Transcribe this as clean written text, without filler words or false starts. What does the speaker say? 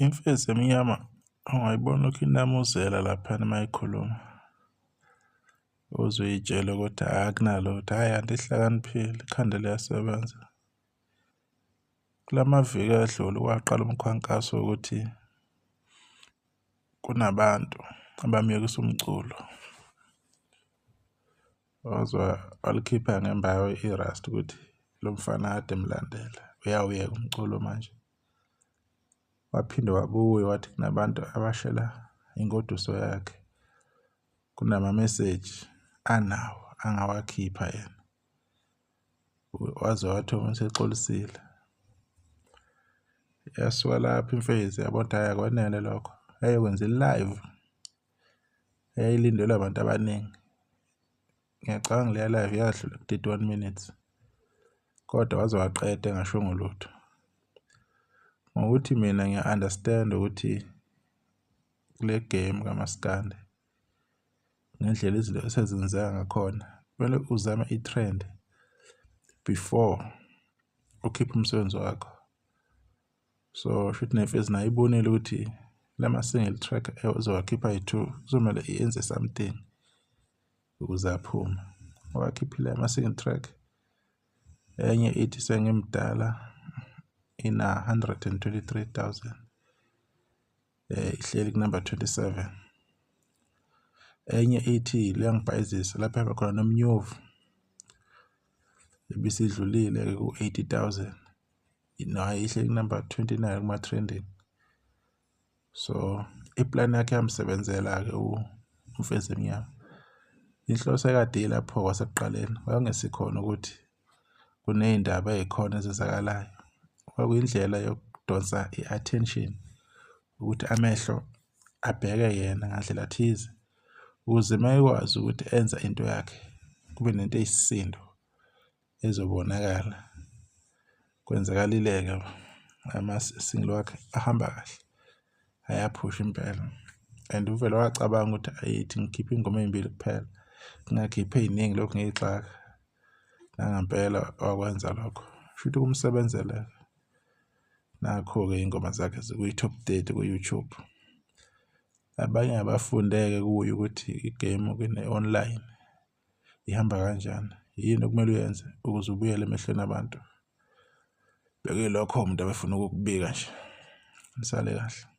Imfezi emnyama ungayibona lokhu inamuzela laphana uma ikhuluma. Uze uy'tshele ukuthi hhayi akunalutho, hhayi kanti ihlakaniphile ikhanda liyasebenza. Kula maviki edlule kwaqala umkhankaso wokuthi kunabantu abamyekisa umculo. Waze walikhipha ngembayo i-rasta ukuthi lo mfana kade emlandela uyawuyeka umculo manje. Waphinde wabuya wathi kunabantu abashela ingoduso yakhe. Kunamameseji anawo angawakhipha yena. Waze wathi omunye usexolisile. Yasuka lapho imfezi yabona ukuthi hhayi akwanele lokho, yayokwenza i-live eyayilindelwe abantu abaningi. Ngiyacabanga leya live yadlula ku-31 minutes kodwa waze waqeda engashongo lutho. Ngokuthi mina ngiya-understand-a ukuthi kule game kamaskandi ngendlela izinto esezenzeka ngakhona kumele uzame i-trend before ukhiphe umsebenzi wakho. So shuthi nemfezi nayo ibonile ukuthi lama-single track ezowakhipha ayi-two kuzomele yenze something ukuze aphume. Wakhiphile ama-single track enye ithi sengimdala ina-123,000 ihleli ku-number 27. Enye ithi liyangibhayizisa lapho ehamba khona nomnyovu ibisidlulile ku-80,000 nayo ihleli ku-number 29 kuma-trending. So iplani yakhe yamsebenzela-ke uMfezi Emnyama. Inhloso ekade ilapho kwasekuqaleni kwakungesikhona ukuthi kuney'ndaba ey'khona ezenzakalayo. Kwakuyindlela yokudonsa i-attention ukuthi amehlo abheke yena ngandlela thize ukuze uma ekwazi ukuthi enze into yakhe kube nento eyisisindo ezobonakala. Kwenzakalile-ke ama-single wakhe ahamba kahle ayaphusha impela and uvele wacabanga ukuthi ayithi ngikhiphe iy'ngoma ey'mbili kuphela ngingakhiphi ey'ningi lokhu ngiy'xaka. Nangempela wakwenza lokho shuthi kumsebenzele. Nakho-ke iy'ngoma zakhe zikwi-top 30 ku-YouTube. Abanye abafunde-ke kuye ukuthi igemu kune-online ihamba kanjani, yini okumele uyenze ukuze ubuyele emehlweni abantu. Bekuyilokho umuntu abefuna ukukubika nje. Nisale kahle.